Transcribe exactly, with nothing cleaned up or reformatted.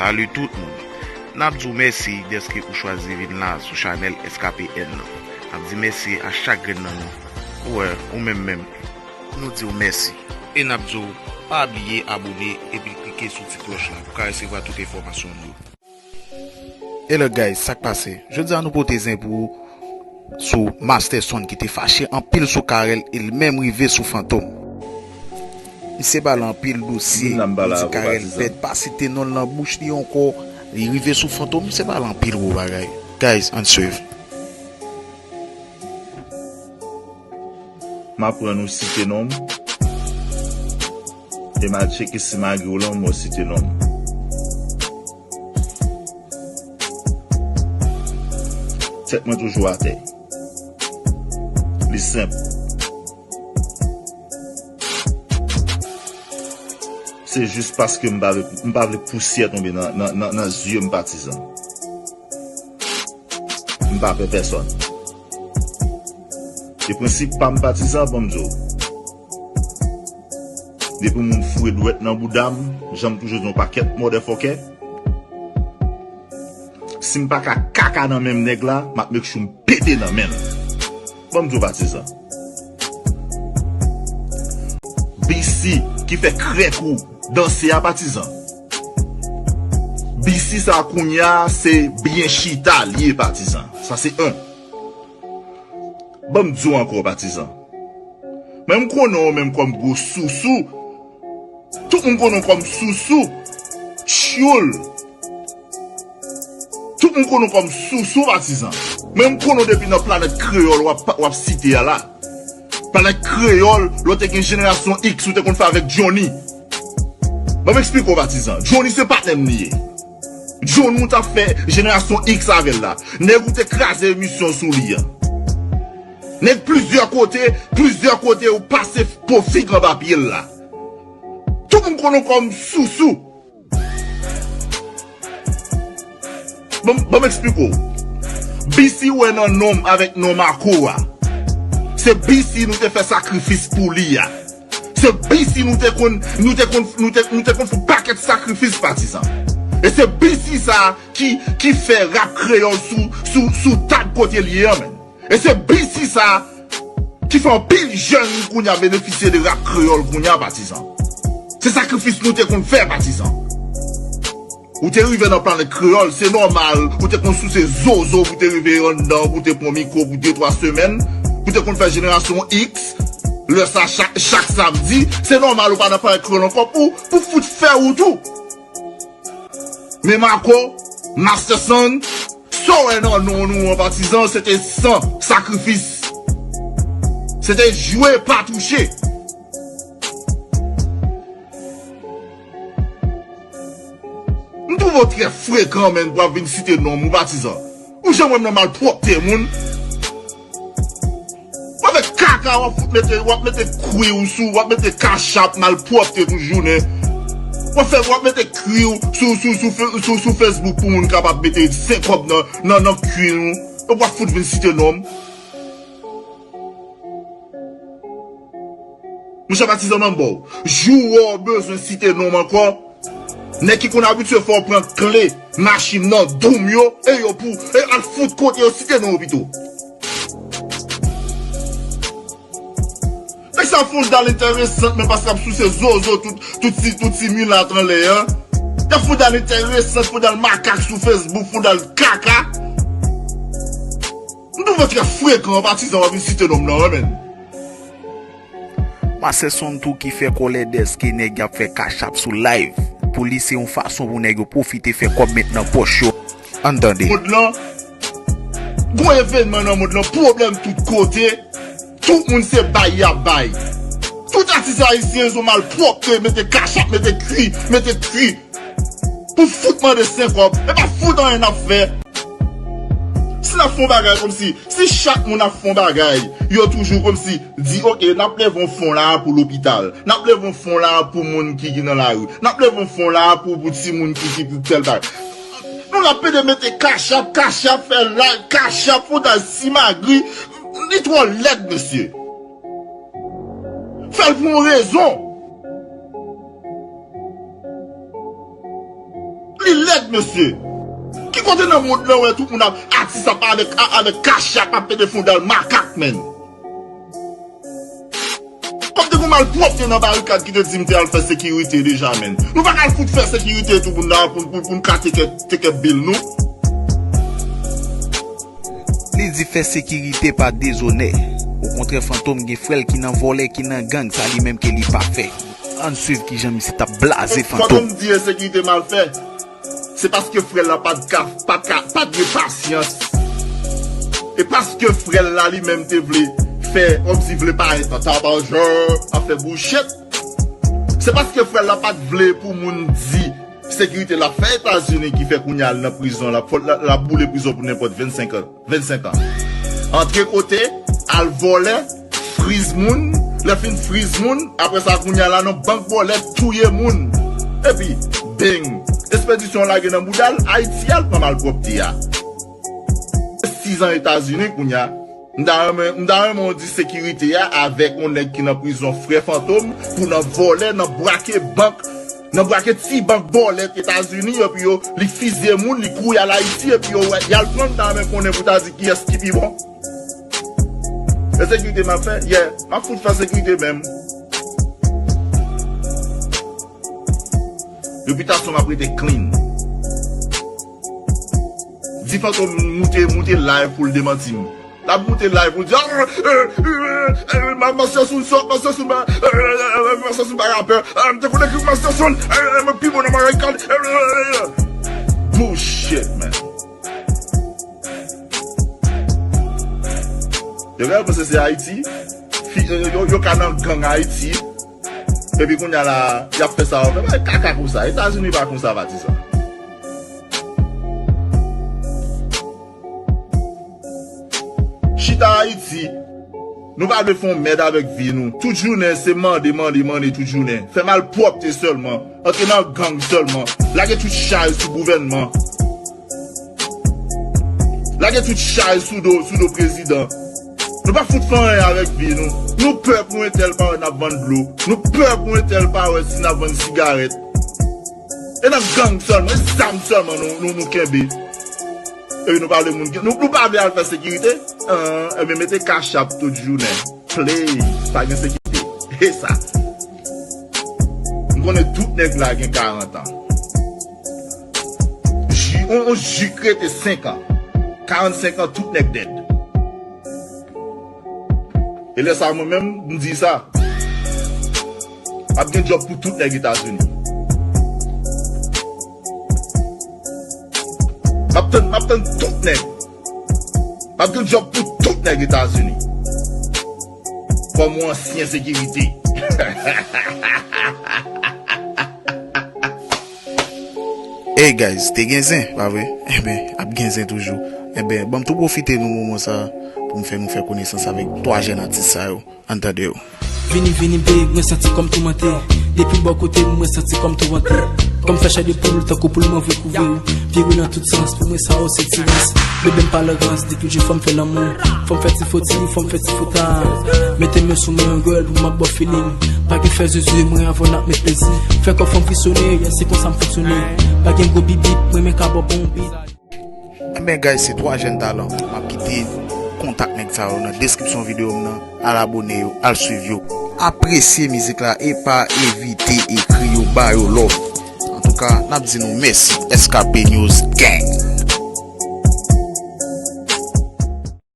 Salut tout moun. N ap di w mèsi dèske ou chwazi vin la sou chanèl S K P N nan. N ap di mèsi a chak grenn nan nou. Ou wè, ou menm menm. Nou di w mèsi. E n ap di w, pa bliye abone epi klike sou ti klòch la pou w ka resevwa tout enfòmasyon nou yo. Hello guys, sa k pase? Jodi a nou pote zen pou ou sou Master Son ki te fache anpil sou Carel e l menm rive sou Fantom. Misye bale anpil dosye, li di Carel bèt, pa site non l nan bouch li ankò, li rive sou Fantom, misye bale anpil gwo bagay. Guys, ann swiv. M aprann ou site non m. E m al tcheke si m a gi w lan mwen site non m. Tèt mwen toujou atè. Li senp. Se jis paske m pa vle, m pa vle pousyè tonbe nan, nan, nan, nan zye m patizan. M pa pè pèsòn. E prensip pa m patizan, ban m di w. Depi moun foure dwèt nan bouda m, jan m toujou di yon pakèt motherfucker. Si m pa ka kaka nan menm nèg la, m ap make sure m pete nan men l. Ban m di w patizan. B C ki fè krèk ou danse a patizan. B C sa kounye a se byen chita li ye patizan. Sa se en. Ban m di w ankò patizan. Mwen m konnen w menm kòm gwo sousou. Tout moun konnen w kòm sousou. Tchoul. Tout moun konnen w kòm sousou patizan. Mwen m konnen w depi nan Planèt Kreyòl w ap, w ap site a la. Planèt Kreyòl, lè w te gen Jenerasyon X, ou te konn fè avèk Johnny. Ban m eksplike w patizan. Johnny se patnè m li ye. Johnny ou t ap fè Jenerasyon X avè l la. Nèg ou te kraze emisyon sou li an. Nèg plizyè kote, plizyè kote ou pase po fig anba pye l la. Tout moun konnen w kòm sousou. Ban m, ban m eksplike w. B C wè nan non m avèk non Marco a. Se B C nou te fè sakrifis pou li a. Se B C nou te konn, nou te konn, nou te, nou te konn fè pakèt sakrifis patizan. E se B C sa ki, ki fè rap kreyòl sou, sou, sou tab kote l ye an menm. E se B C sa ki fè anpil jèn kounye a benefisye de rap kreyòl kounye a patizan. Se sakrifis nou te konn fè patizan. Ou te rive nan Planèt Kreyòl, se nòmal, ou te konn souse zozo pou te rive anndan, pou te pran mikwo pou de twa semèn, pou te konn fè Jenerasyon X, lè sa chak, chak samdi, se nòmal ou pa nan Planèt Kreyòl ankò pou, pou fout fè wout ou. Men Marco, Master Son, sa w wè nan non nou an patizan, se te san sakrifis. Se te jwe pa touche. M twouve w trè frekan, menn, pou ap vin site non m, ou patizan. Ou janm wè m nan malpwòpte moun. W ap fè kaka, w ap fout mete, w ap mete kwi w sou, w ap mete kachap, malpwòpte tout jounen. W ap fè, w ap mete kwi w sou, sou, sou, fe- sou, sou Facebook pou moun kapab mete senk kòb nan, nan, nan kwi nou. Epi w ap fout vin site non m. Monchè patizan, ban m ba w. Jou w wè w bezwen site non m ankò, nèg ki konn abitye fè w pran kle machin nan doum yo, e yo pou, e al fout kote yo, site non yo pito. Nèg sa fè yon dal enteresan, men paske ap souse zozo tout, tout ti, tout ti milat anlè an. Y ap fè yon dal enteresan, fè yon dal makak sou Facebook, fè yon dal kaka. M twouve w trè frekan, patizan, w ap vin site non m nan, wi, menn. Master Son tou ki fè kòlè dèske nèg y ap fè kachap sou live. Pou li, se yon fason pou nèg yo pwofite fè kòb met nan pòch yo. Ann tande. Mond lan, gwo evènman nan mond lan, pwoblèm tout kote. Tout moun se bay y ap bay. Tout atis ayisyen se malpwòpte, mete kachap, mete kwi, mete kwi. Pou fout mande senk kòb, e pa fout anyen n ap fè. Si n ap fè yon bagay kòmsi, si chak moun ap fè yon bagay, yo toujou kòmsi di, oke, n ap leve yon fon la pou lopital, n ap leve yon fon la pou moun ki, ki nan lari, n ap leve yon fon la pou, pou timoun ki, ki pou tèl bagay. Nou n ap pede mete kachap, kachap, fè live, kachap, fè yon dal simagri, li twò lèd, mesye. Fè l pou yon rezon. Li lèd, mesye. Ki kote nan mond lan wè tout moun ap, atis ap avèk, a- avèk kachap ap pede fondal makak, menn? Kòm te gon malpwòpte nan barikad ki te di m te al fè sekirite deja, menn. Nou pa ka al fout fè sekirite tou pou n, pou, pou, pou n ka teke, teke bil nou. Li di fè sekirite pa dezonè. Okontrè, Fantom gen frè l ki nan vòlè, ki nan gang, sa li menm ke li pa fè. Ann swiv kijan misye t ap blaze Fantom. Fantom di e sekirite mal fè. Se paske frè l la pa t ka, pa t ka, pa t gen pasyans. E paske frè l la li menm te vle fè kòmsi vle parèt an tabajan, ap fè bouchet. Se paske frè l la pa t vle pou moun di sekirite l ap fè Etazini ki fè kounye a l nan prizon, l ap, l ap boule prizon pou nenpòt vennsenk an. Vennsenk an. Antre kote, al vòlè, friz moun, lè fin friz moun, apre sa kounye a la nan bank vòlè, touye moun. Epi, beng, espedisyon lage nan bouda l, Ayiti al pran malpwòpte a. Sizan Etazini kounye a, m ta renmen, m ta renmen w di sekirite a avèk yon nèg ki nan prizon, frè Fantom, pou nan vòlè, nan brake bank, nan brake ti bank bòlèt Etazini, epi yo, li fizye moun, li kouri al Ayiti, epi yo, wè, y al pran l, ta renmen konnen pou ta di kiyès ki pi bon. E sekirite m ap fè? Yeah, m ap fout fè sekirite menm. Repitasyon m ap rete clean. Di Fantom moute, moute live pou l demanti m. L ap moute live pou l di, ah, eh, eh, eh, eh, ma- Master Soul sòt, Master Soul, ma- eh, eh, eh, Master Soul pa rapè. Ah, m te konnen ki Master Soul, eh, eh, mwen pi bon nan American. Eh, eh, eh, eh. Bullshit, man. Yo genlè panse se Ayiti. Fi- yo, yo, yo ka nan gang Ayiti. Epi kounye a la, y ap fè sa, yo fè bagay kaka konsa. Etazini pa konsa, patizan. Chita Ayiti, nou pa vle fè yon mèd avèk vi nou. Tout jounen se mande, mande, mande tout jounen. Fè malpwòpte sèlman. Antre nan gang sèlman. Lage tout chay sou gouvènman. Lage tout chay sou do, sou do prezidan. Nou pa fout fè anyen avèk vi nou. Nou pè pou entèl pa wè n ap vann dlo. Nou pè pou entèl pa wè si n ap vann sigarèt. E nan gang sèlman, e zam sèlman nou, nou, nou kenbe. Epi nou pa vle moun, nou, nou pa vle al fè sekirite? An, ebyen mete kachap tout jounen. Play, pa gen sekirite. E sa. M konnen tout nèg la gen karant an. Ji, on, on jik rete senk an. Karannsenk an, tout nèg dèd. E lè sa, mwen menm, m di sa. Ap gen djòb pou tout nèg Etazini. M ap tann, m ap tann tout nèg. M ap gen djòb pou tout nèg Etazini. Kòm yon ansyen sekirite. Hey guys, te gen zen, pa vre? Enben, ap gen zen toujou. Enben, ban m tou pwofite nan moman sa pou m fè nou fè konesans avèk twa jèn atis sa yo. Ann tande yo. Vini, vini, big, mwen santi kòm toumante. Depi bò kote m, mwen santi kòm toumante. Kòm fè chè de poul, tankou poul mwen vle kouvri w. Vire nan tout sans, pou mwen sa yo se ti rans. Bebe m pa lagans, depi je fò m fè lanmou. Fò m fè ti foti, fò m fè ti fota. Mete men sou mwen, girl, pou m ap ba w feeling. Pa gen fè zuzu, mwen avè w n ap met plezi. Fè kò fanm frisonnen, yes, se konsa m fonksyone. Pa gen gwo bibit, mwen men ka ba w bon bit. Enben, guys, se twa jèn talan. M ap kite kontak nèg sa yo nan deskripsyon videyo m nan. Al abone yo, al swiv yo. Apresye mizik la e pa evite ekri yo, ba yo love. Antouka, n ap di nou mèsi. S K P News Gang.